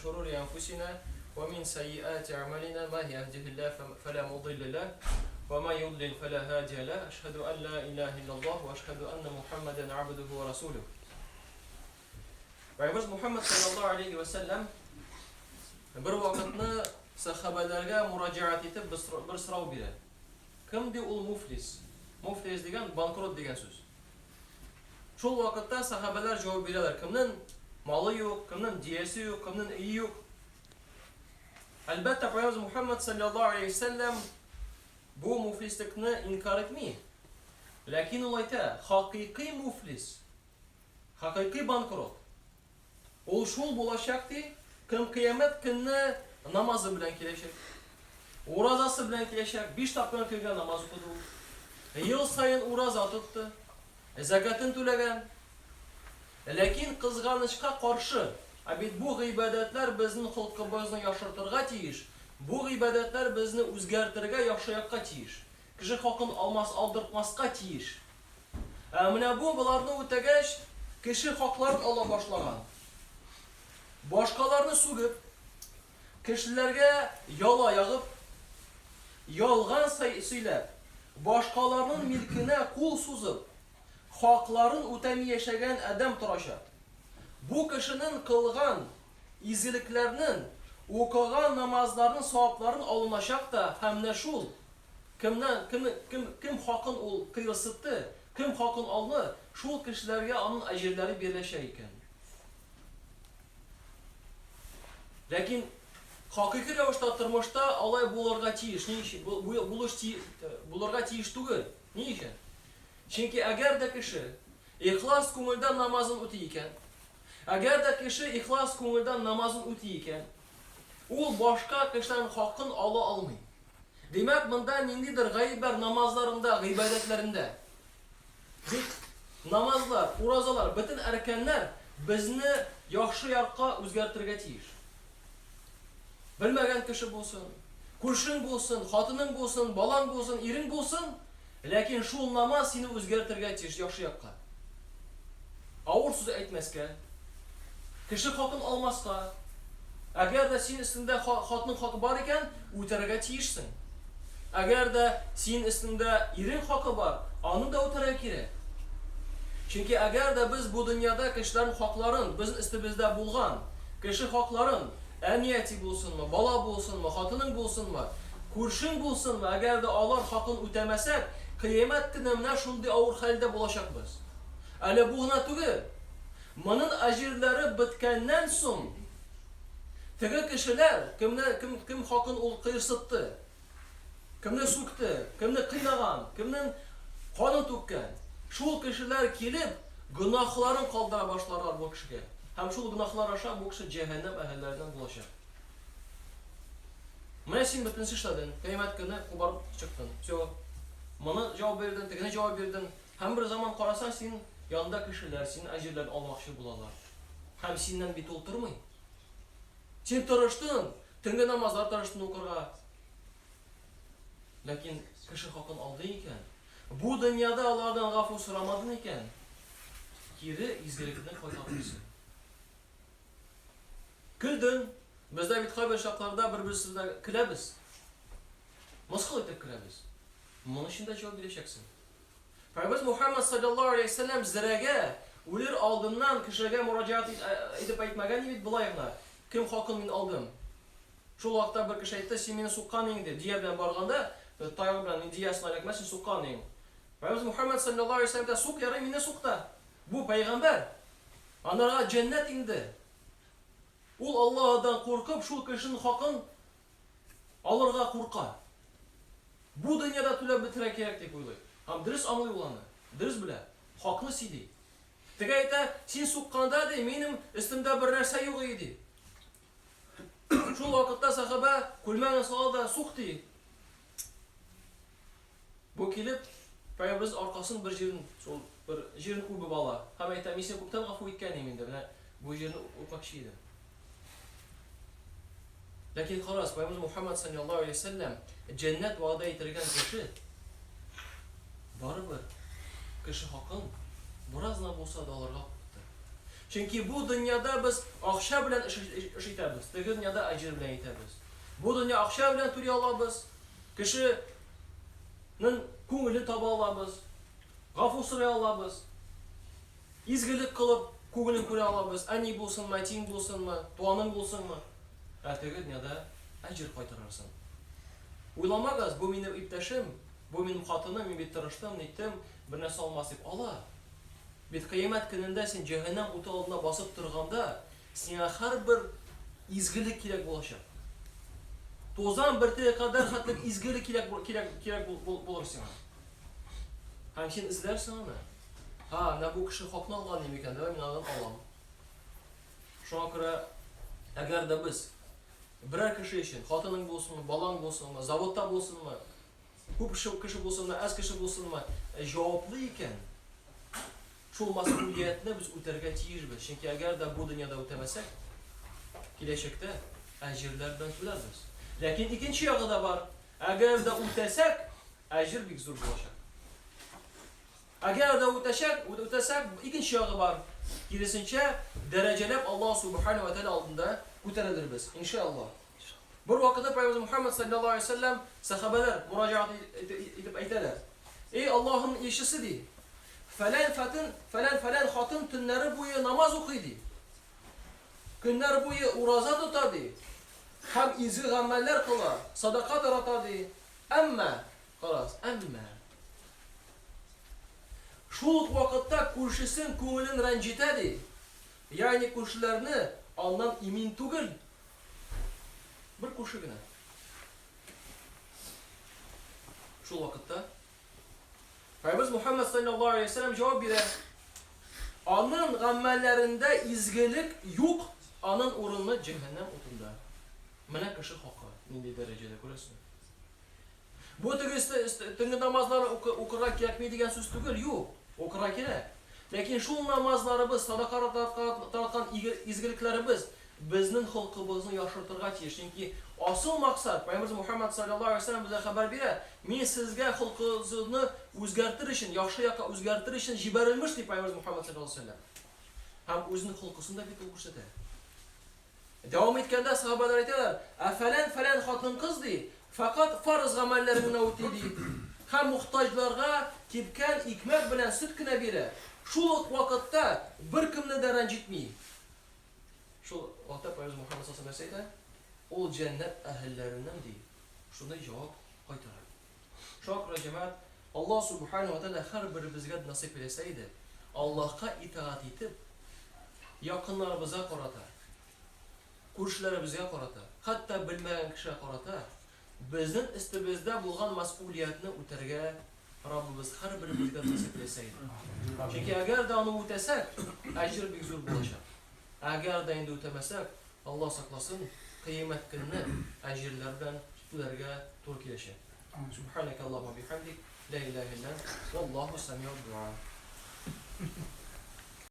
شرور أنفسنا ومن سيئات أعمالنا ما يهده الله فلا مضل له وما يضلل فلا هادي له أشهد أن لا إله إلا الله وأشهد أن محمدا عبده ورسوله Пәйгамбәребез Мухаммад саллаллаһу алейхи ва сәлләм бер вакытны сахабәләргә мураҗәгать итеп бер сорау бирә. Кем ди ул муфлис? Муфлис дигән банкрот дигән сүз. Шул вакытта сахабәләр җавап бирәләр. Кемнең малы юк, кемнең диясе юк, кемнең өе юк. Әлбәттә, Пәйгамбәребез Мухаммад саллаллаһу алейхи ва сәлләм бу муфлислекне инкар итми. Ләкин ул әйтә, хакыйкый муфлис Хакыйкый банкрот. Ул шул булачак ди, кем кыямәт көнне намазы белән киләчәк. Уразасы белән киләчәк, биш тапкыр көнгә намаз укыды ул. Ел саен ураза тотты, зәкятен түләгән. Ләкин кызганычка каршы, ә бит бу гыйбадәтләр безнең холкыбызны яхшыртырга тиеш, бу гыйбадәтләр безне үзгәртергә, яхшы якка тиеш. Кеше хакын алмас, алдыртмаска тиеш. Ә менә бу боларны үтәгәч, кеше хакларын ала башлаган. Башкаларны сүгеп, кешеләргә яла ягып, ялган сөйләп, башкаларның милкенә кул сузып, хакларын үтәми яшәгән адәм торачак. Бу кешенең кылган изгелекләрнең, укыган намазларның савапларын алыначак та һәм менә шул Кемнән, кем, кем, кем хакын ул кыерсытты, кем хакын алды, шул кешеләргә аның әҗерләре биреләчәк икән. Ләкин хакыйкый рәвештә тормышта алай булырга тиеш. Ни өчен? Булыш булырга тиеш түгел. Ни өчен? Чөнки әгәр дә кеше ихлас күңелдән намазын үти икән, әгәр дә кеше ихлас күңелдән намазын үти икән, ул башка кешеләрнең хакын ала алмый. Димәк, монда ниндидер гаеп бар намазларында, гыйбадәтләрендә. Бит намазлар, уразалар, бөтен әркәннәр безне яхшы якка үзгәртергә тиеш. Белмәгән кеше булсын, күршең булсын, хатының булсын, балаң булсын, ирең булсын, ләкин шул намаз сине үзгәртергә тиеш яхшы якка. Авыр сүз әйтмәскә, кеше хакын алмаска. Әгәр дә син өстеңдә хатының хакы бар икән, үтәргә тиешсең. Әгәр дә син өстеңдә ирең хакы бар, аны да үтәргә кирәк. Чөнки әгәр дә без бу дөньяда кешеләрнең хакларын, безнең өстебездә булган кеше хакларын, әни-әти булсынмы, бала булсынмы, хатының булсынмы, күршең булсынмы, әгәр дә алар хакын үтәмәсәк, кыямәт көне менә шундый авыр хәлдә булачакбыз. Әле бу гына түгел. Монын әҗерләре беткәннән соң, теге кешеләр, кемне, кем, кем хакын ул кыерсытты, кемне сүкте, кемне кыйнаган, кемнең канын түккән, шул кешеләр килеп, гөнаһларын калдыра башларлар бу кешегә. Һәм шул гөнаһлар аша бу кеше җәһәннәм әһелләреннән булачак. Менә син бөтенесе эшләдең, кыямәт көне кубарып чыктың. Все. Моны җавап бирдең, тегене җавап бирдең. Һәм бер заман карасаң, син янында кешеләр синең әҗерләрен алмакчы булалар. Һәм синнән бит ул тормый. Син тырыштың, төнге намазлар тырыштың укырга. Ләкин кеше хакын алдың икән, бу дөньяда алардан гафу сорамадың икән, кире изгелекне кайтармыйсың. Көлдең. Бездә бит кайбер чакларда бер-беребез белән көләбез. Мыскыл итеп көләбез. Моның өчен дә җавап бирәчәксең. Пәйгамбәребез Мухаммад саллаллаһу алейһи ва сәлләм зерәгә үлер алдыннан кешеләргә мөрәҗәгать итеп әйтмәгән бит болай гына, кем хакын мин алдым. Шул вакытта бер кеше әйтте, син мине суккан идең дип, дия белән барганда, таягы белән мин диясен эләкмәс, син суккан идең. Пәйгамбәребез Мухаммад саллаллаһу алейһи ва сәлләм әйтә, сук ярый мине сук та. Бу пәйгамбәр. Анарга җәннәт инде. Ул Аллаһыдан куркып, шул кешенең хакын алырга курка. Бу дөньяда түләп бетерә кирәк дип уйлый. Һәм дөрес аңлый ул аны. Дөрес белә. Хакны сөйли. Теге әйтә, син сукканда, ди, минем өстемдә бер нәрсә юк иде, ди. Шул вакытта сахаба күлмәген сала да, сук, ди. Бу килеп, Пәйгамбәребез аркасын бер җирен, шул бер җирен үбеп ала. Һәм әйтә, мин сине күптән гафу иткән идем инде, менә бу җирне үпмәкче идем. Ләкин карагыз, Пәйгамбәребез Мухаммад саллаллаһу алейһи ва сәлләм җәннәт вәгъдә ителгән кеше барыбер кеше хакын бераз гына булса да алырга курыкты. Чөнки бу дөньяда без акча белән эш, эш итәбез, теге дөньяда әҗер белән итәбез. Бу дөнья акча белән түли алабыз, кешенең күңелен таба алабыз, гафу сорый алабыз, изгелек кылып күңелен күрә алабыз, әни булсынмы, әтиең булсынмы, туганың булсынмы. Ә теге дөньяда әҗер кайтарырсың. Уйламагыз, бу минем иптәшем, бу минем хатыным, мин бит тырыштым, ниттем, бер нәрсә алмас дип. Ала. Бит кыямәт көнендә син җәһәннәм уты алдында басып торганда, сиңа һәрбер изгелек кирәк булачак. Тузан бөртеге кадәр хәтлек изгелек кирәк кирәк кирәк булыр сиңа. Һәм син эзләрсең аны. Һа, менә бу кеше хакны алган дим икән, давай мин аннан алам. Шуңа күрә, әгәр дә без берәр кеше өчен, хатының булсынмы, балаң булсынмы, заводта булсынмы, Күп кеше булсынмы, әз кеше булсынмы, җаваплы икән, шул мәсьүлиятне без үтәргә тиешбез. Чөнки әгәр дә бу дөньяда үтәмәсәк, киләчәктә әҗерләр белән түләрбез. Ләкин икенче ягы да бар. Әгәр дә үтәсәк, әҗер бик зур булачак. Әгәр дә үтәчәк, үтәсәк, икенче ягы бар. Киресенчә, дәрәҗәләп Аллаһ субхана ва тәгалә алдында күтәрелербез, иншаллаһ. Бер вакытта Пәйгамбәребез Мухаммад саллаллаһу алейһи ва сәлләм сәхабәләр мураҗәгать итеп әйтәләр. Эй Аллаһның илчесе ди. Фәлән фәтен, фәлән фәлән хатын төннәре буе намаз укый ди. Көннәр буе ураза тота ди. Һәм изге гамәлләр кыла, садака тарата ди. Әмма, карагыз, әмма шул ук вакытта күршесен күңелен рәнҗетә ди. Ягъни күршеләрне аннан имин түгел. Бер күрше генә. Шул вакытта Пәйгамбәребез Мухаммад саллаллаһу алейһи ва сәлләм җавап бирә. Аның гамәлләрендә изгелек юк, аның урыны җәһәннәм утында. Менә кеше хакы нинди дәрәҗәдә күрәсезме? Бу теге төнге намазлар укырга кирәкми дигән сүз түгел, юк, укырга кирәк. Ләкин шул намазларыбыз, садака тараткан изгелекләребез безнең холкыбызны яхшыртырга тиеш. Чөнки асыл максат, Пәйгамбәребез Мухаммад саллаллаһу алейһи ва сәлләм безгә хәбәр бирә, мин сезгә холкыгызны үзгәртер өчен, яхшы якка үзгәртер өчен җибәрелмеш, ди Пәйгамбәребез Мухаммад саллаллаһу алейһи ва сәлләм. Һәм үзенең холкысын да бит ул күрсәтә. Дәвам иткәндә сахабалар әйтәләр, ә фәлән-фәлән хатын-кыз, ди, фәкать фарыз гамәлләрен генә үти, ди, һәм мохтаҗларга кипкән икмәк белән сөт кенә бирә, шул ук вакытта беркемне дә рәнҗетми. Шул вакытта Пәйгамбәребез Мухаммад саллаллаһу нәрсә әйтә? Ул җәннәт әһелләреннән, ди. Шундый җавап кайтара. Шуңа күрә, җәмәгать, Аллаһ субхана ва тәгалә һәрберебезгә насыйп итсә иде, Аллаһка итагать итеп, якыннарыбызга карата, күршеләребезгә карата, хәтта белмәгән кешегә карата безнең өстебездә булган мәсьүлиятне үтәргә Раббыбыз һәрберебезгә насыйп итсә иде. Чөнки әгәр дә аны үтәсәк, әҗер бик зур булачак. Әгәр дә инде үтәмәсәк, Алла сакласын, кыямәт көнне әҗерләр белән түләргә туры киләчәк. Субханaka Аллаһумма бихамдик, ла илаһа илля ант, валлаһу самиуд дуа.